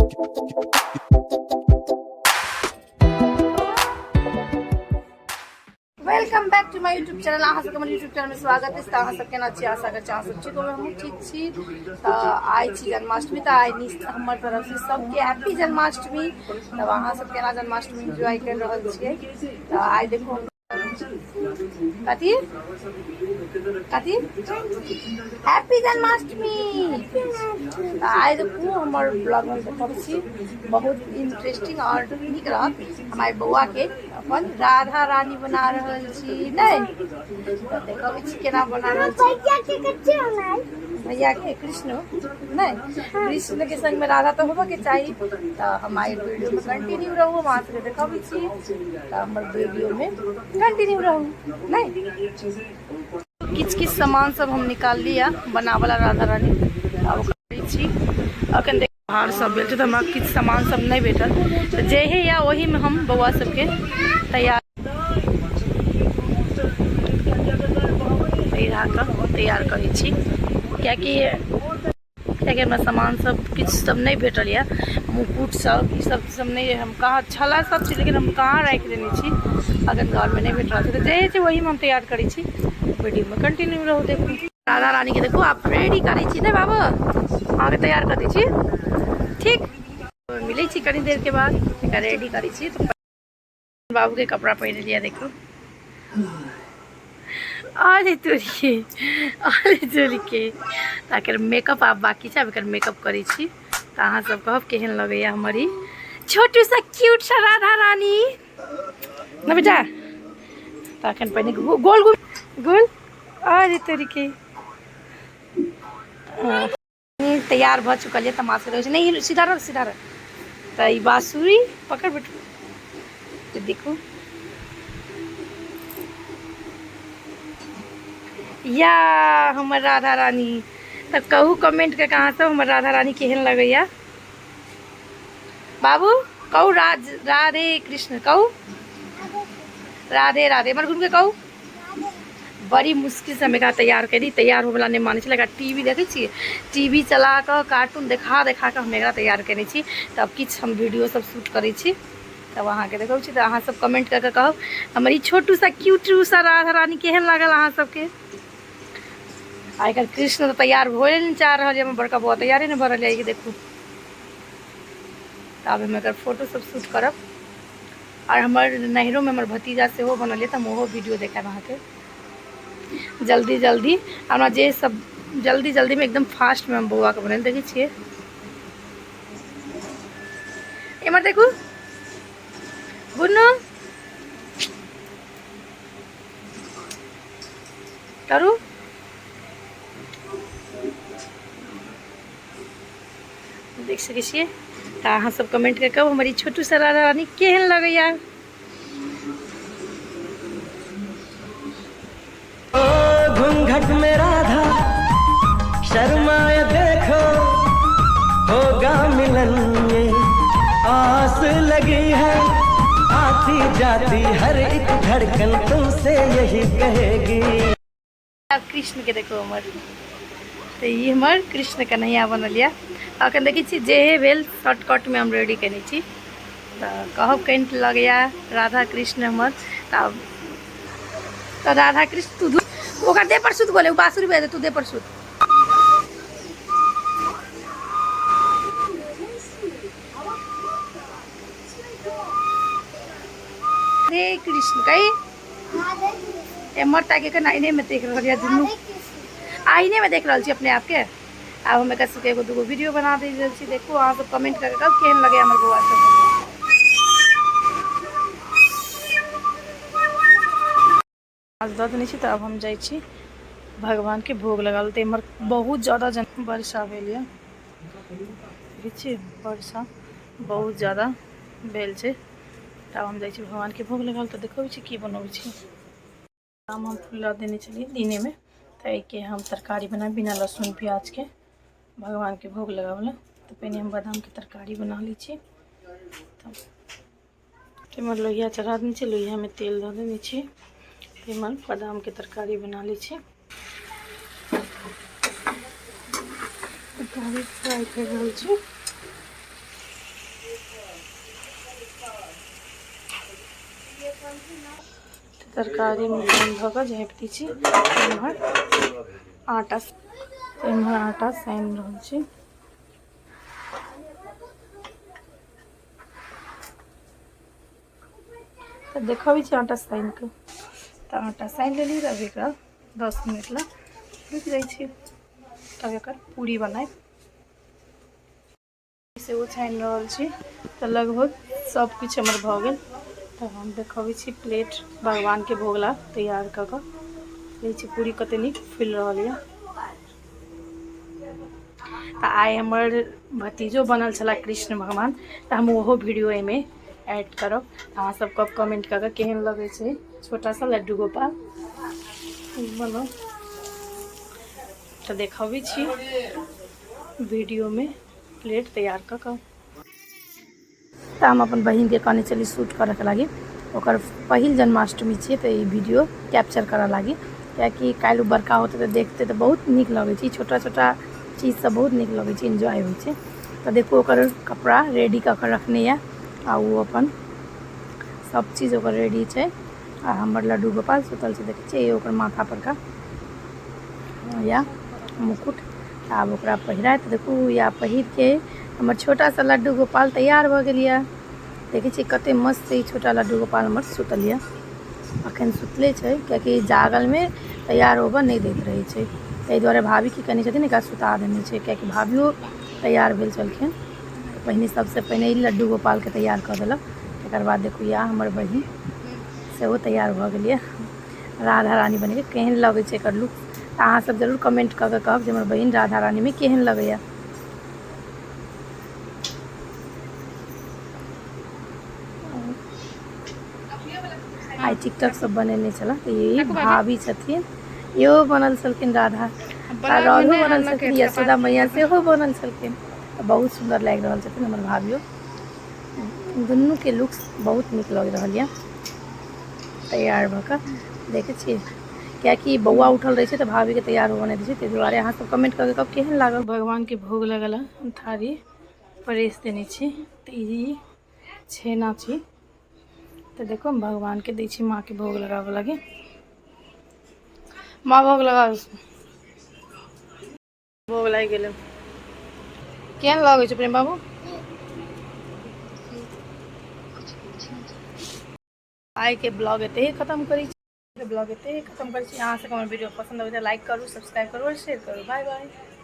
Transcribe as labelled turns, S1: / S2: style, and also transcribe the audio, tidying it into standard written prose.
S1: Welcome back to my YouTube channel. अहाँ सबके हमर यूट्यूब चैनल में स्वागत अछि। तऽ अहाँ सब केना छी? आशा करै छी अहाँ सब ठीक होबै, हमहूँ ठीक छी। तऽ आइ छी जन्माष्टमी, तऽ आइ हमर तरफ से सबके हैप्पी जन्माष्टमी। तब अहाँ सब केना जन्माष्टमी एन्जॉय कर रहल छियै? तऽ आइ देखू कथी कथी हैप्पी जन्माष्टमी। तऽ आइ देखू हमर ब्लॉग में देखब छी, बहुत इंटरेस्टिंग और नीक रहत। हम आइ बौआ के अपन राधा रानी बना रहल छी, नहि तऽ देखबै छी केना बना रहल छी।
S2: भैया के कच्चे बनाई।
S1: भैया के कृष्ण, नहीं कृष्ण के संग में राधा तो होबे के चाही। तऽ हम आइ वीडियो में कंटिन्यू रहू, हम अहाँ सबके देखबै छी। तऽ हमर वीडियो में कंटिन्यू रहू। नहीं किछु किछु सामान सब हम निकाल लिया बनावला राधा रानी, आब करै छी। अखन देख बाहर सब भेल छै तऽ हमरा किछु सामान सब नहि भेटल, तऽ जे हे या ओहीमे हम बौआ सबके तैयार कऽ तैयार करै छी, कियाकि कियाकि हमरा सामान सब किछु सब नहि भेटल यऽ। मुकुट सब ई सब सब नहि, हम कहाँ छला सब चीज, लेकिन हम कहाँ राखि देने छी, अखन घरमे नहि भेट रहल छै। तऽ जे होइ छै ओहीमे हम तैयार करै छी। वीडियोमे कंटिन्यू रहू। देखू राधा रानी के, देखू आप रेडी करै छी ने बाबू? अहाँके तैयार कर दै छी। ठीक, मिलै छी कनी देर के बाद। एकरा रेडी करै छी। तऽ बाबू के कपड़ा पहिर लिया। देखू, अरे तोरी, अरे तोरी के। तऽ एकर मेकअप आब बाकी छै, आब एकर मेकअप करै छी। तऽ अहाँ सब कहब केहन लगैया हमर ई छोटू सा क्यूट सा राधा रानी ना बेटा। तऽ अखन पहिने गोल गोल गोल, अरे तोरी के। तैयार भऽ चुकल यऽ। तमाशा रहै छै नहि, सीधा रह, सीधा रह। तऽ ई बाँसुरी पकड़ बेटू। तऽ देखू या हमर राधा रानी। तऽ कहू कमेंट कऽ अहाँ सब हमर राधा रानी केहन लगैया। बाबू कहू राज राधे कृष्ण, कहू राधे राधे। हमर घूम के कहू। बड़ी मुश्किल से हम एकरा तैयार करी, तैयार होबला नहि मानै छलै। एकरा टी वी देखै छियै, टी वी चला कऽ कार्टून देखा देखा कऽ हम एकरा तैयार केने छी। तब किछु हम वीडियो सब शूट करै छी, तब अहाँके देखबै छी। तऽ अहाँ सब कमेंट कऽ कऽ कहब हमर ई छोटू सा क्यूटू सा राधा रानी केहन लागल अहाँ सबके। आ एकर कृष्ण तऽ तैयार होए नहि चाह रहल यऽ, हमर बड़का बौआ तैयारे नहि भऽ रहल यऽ। देखू, तऽ आब हम एकर फोटो सब शूट करब। और हमर नैहरोमे हमर भतीजा सेहो बनल यऽ, तऽ हम ओहो वीडियो देखायब अहाँके जल्दी जल्दी। हमरा जे सब जल्दी जल्दीमे एकदम फास्टमे हम बौआके बनेल। देखै छियै, एम्हर देखू गुन्नू करू। देख सकै छियै। तऽ अहाँ सब कमेंट कऽ कहू हमर ई छोटू सा राधा रानी केहन लगैया।
S3: ओ घूंघट में राधा शर्माए देखो, होगा मिलन ये आस लगी है, आती जाती हर एक धड़कन तुमसे यही कहेगी।
S1: आब कृष्ण के देखो हमर, तऽ ई हमर कृष्ण कन्हैया बनल यऽ। अखन देखै छी जे भेल शॉर्टकटमे हम रेडी केने छी। तऽ कहब केहन लगैया राधा कृष्ण हमर। तऽ आब तऽ राधा कृष्ण तू ओकर देह पर सुत गोले, ओ बाँसुरी बजा दे, तू देह पर सुत। हरे कृष्ण कही एम्हर ताकि के आईने में देख रहल यऽ दुनू, आईने में देख रहल छी अपने आप के। आब हम एकर सबके एगो दूगो वीडियो बना दे रहल छी। देखू अहाँ सब कमेंट करके कहब केहन लगे हमर बौआ सब। आज दऽ देने छी। तऽ आब हम जाइ छी भगवानके भोग लगाबऽ। तऽ एम्हर बहुत ज्यादा जन वर्षा भेल यऽ, देखै छियै वर्षा बहुत ज्यादा भेल छै। तऽ आब हम जाइ छी भगवानके भोग लगाबऽ। तऽ देखबै छी की बनबै छी। आम हम फुला देने छलियै दिनेमे, तऽ एहिके हम तरकारी बनायब बिना लहसुन प्याजके भगवानके भोग लगाबऽ लए। तऽ पहिने हम बादामके तरकारी बना लै छी। तऽ एम्हर लोहिया चढ़ा देने छी, लोहियामे तेल दऽ देने छी। एम्हर बादामके तरकारी बना लै छी। तरकारी फ्राइ करि रहल छी। तरकारीमे पानि धऽ कऽ झाँपि दै छी। एम्हर आटा, एम्हर आटा सानि रहल छी। तऽ देखबै छी आटा सानि कऽ। तऽ आटा सानि लेली, तब एकरा 10 मिनट लए रुकि जाइ छी, तब एकर पूरी बनायब। सेहो छानि रहल छी। तऽ लगभग सब किछु हमर भऽ गेल। तऽ हम देखबै छी प्लेट भगवानके भोग ला तैयार कऽ कऽ लै छी। पूरी कते नीक फुलि रहल यऽ। तऽ आइ हमर भतीजो बनल छला कृष्ण भगवान, तऽ हम ओहो वीडियो एहिमे ऐड करब। अहाँ सब कब कमेंट कऽ कऽ केहन लगै छै छोटा सा लड्डू गोपाल बनल। तऽ देखबै छी वीडियोमे प्लेट तैयार कऽ कऽ। तऽ हम अपन बहिनके कहने छली शूट करऽके लागि, ओकर पहिल जन्माष्टमी छियै, तऽ ई वीडियो कैप्चर करऽ लागि, कियाकि काल्हि ओ बड़का होतै तऽ देखतै तऽ बहुत नीक लगै छै। छोटा छोटा चीज सब बहुत नीक लगै छै, एन्जॉय होइ छै। तऽ देखू, ओकर कपड़ा रेडी कऽ कऽ रखने यऽ आ ओ अपन सब चीज ओकर रेडी छै। आ हमर लड्डू गोपाल सुतल छै, देखै छियै, ओकर माथा पर का या मुकुट। आब ओकरा पहिरायत। देखू, या पहिरके हमर छोटा सा लड्डू गोपाल तैयार भऽ गेल यऽ। देखै छियै कते मस्त ई छोटा लड्डू गोपाल हमर सुतल यऽ। अखन सुतले छै, कियाकि जागलमे तैयार होबऽ नहि दैत रहै छै। ताहि दुआरे भाभी की कहने छथिन, एकरा सुता देने छै, कियाकि भाभियो तैयार भेल छलखिन तऽ पहिने सबसँ पहिने ई लड्डू गोपालके तैयार कऽ देलक। तकर बाद देखू, या हमर बहिन सेहो तैयार भऽ गेल यऽ राधा रानी बनिके। केहन लगै छै एकर लुक, तऽ अहाँ सब जरूर कमेंट कऽ के कहब जे हमर बहिन राधा रानीमे केहन लगैया। आइ टिकटॉक सब बनेने छल। तऽ ई भाभी छथिन, इहो बनल छलखिन राधा, आ राधो बनल छलखिन, यशोदा मैया सेहो बनल छलखिन। बहुत सुन्दर लागि रहल छथिन हमर भाभियो। दुनूके लुक्स बहुत नीक लागि रहल यऽ तैयार भऽ कऽ। देखै छियै, कियाकि बौआ उठल रहै छै तऽ भाभीके तैयार होबऽ नहि दै छै। ताहि दुआरे अहाँ सब कमेंट कऽ के कहब केहन लागल। भगवानके भोग लगल हँ, हम थारी परसि देने छी। तऽ ई छेना छी। तऽ देखो, हम भगवानके दै छी, माँके भोग लगाबऽ लागी। माँ, भोग लगा। भोग लागि गेलै। केहन लगै छै प्रेम बाबू? आइके ब्लॉग एते ही खत्म करै छी। ब्लॉग एते ही खत्म करै छी। अहाँ सबके हमर वीडियो पसंद आबै तऽ लाइक करू, सब्सक्राइब करू और शेयर करू। Bye bye.